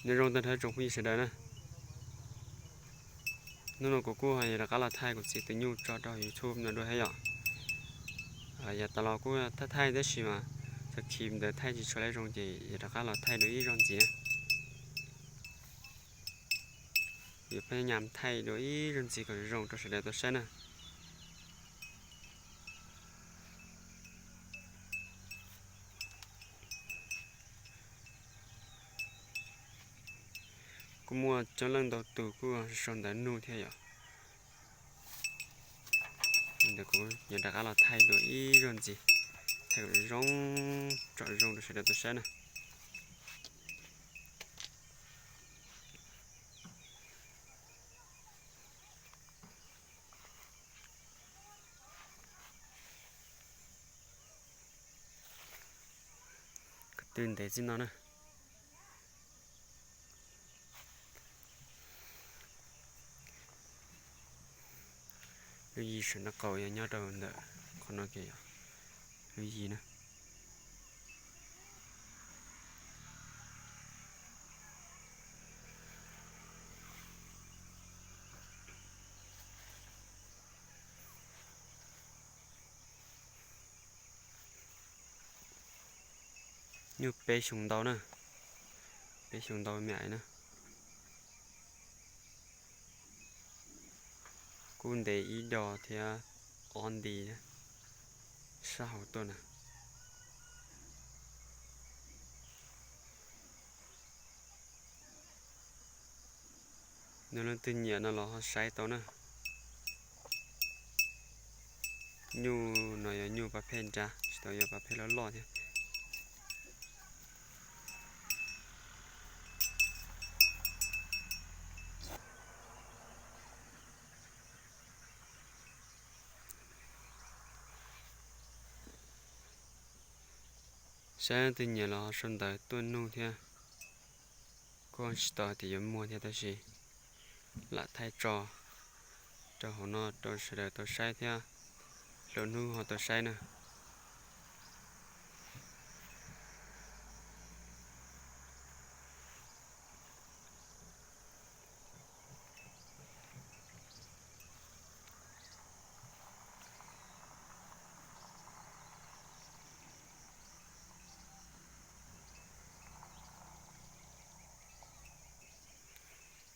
Nyob zoo tag nrho tsoom phooj ywg sawv daws na. Hnub no kuv kuj ho yuav rov qab los thaij kuv txiv tus nyuj tso rau YouTube no dua thiab yom. Yav tas los kuj thaij thaij tab sis mas txog khi ntawd thaij tsis tshua zoo ces yuav rov qab los thaij dua ib zaug ntxiv na. Yuav pheej nyam thaij dua ib zaug ntxiv kom zoo rau sawv daws tau saib na. Kuj muaj coob leej ntau tus kuj sau ntawv nug thiab yom. Ntawd kuv yuav rov qab los thaij dua ib zaug ntxiv, thaij kom zoo, tsom zoo rau sawv daws tau saib na. Ko tw ntev txij no na. Lub yim saum nraub qaum yog nyob rau ntawm qhov no, lub yim na. Nyuj peb xyoos ntau na, peb xyoos ntau me ais na. Kuj ntev ib do thiab ob nti sab hauv tuaj na. Nws leej twg nyiam no los ho saib tau na. Nyuj no yog nyuj pas phej nrab, tsis tau yog pas phej loj loj thiab. Saib leej twg nyiam los ho sau ntawv tuaj nug thiab. Kuj tsis tau tias yuav muag thiab tab sis lam thaij tso rau hauv no rau sawv daws tau saib thiab, lwm hnub ho tau saib na.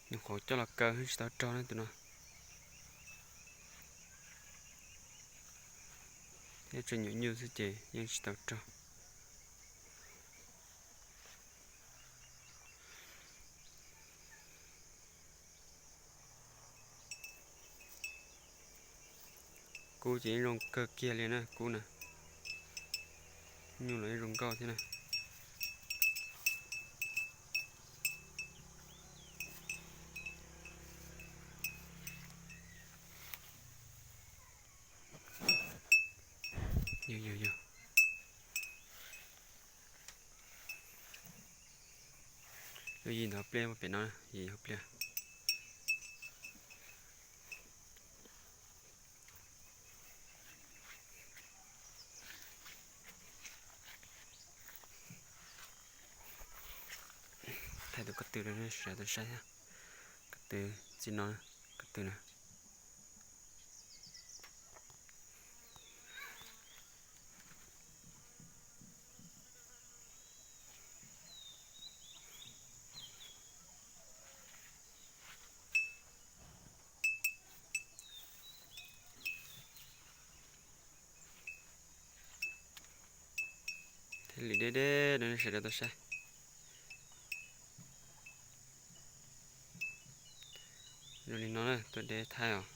Nyuam qhuav coj los kaw tsis tau rog na tus no. Thiab tsuas nyuam nyuj xwb ces yeej tsis tau rog. Kub ces yeej zoo kawg kiag li na, kub na. Nyuj los yeej zoo nkauj thiab na. Yog, yog, yog. Lub yim ntawd pliaj pem no, yim pliaj. Thaij tus ko tw rau sawv daws tau saib thiab. Ko tw txij no, ko tw na. Thiaj li deb deb rau nej sawv daws tau saib. Zoo li no na, tuaj deb thaij os.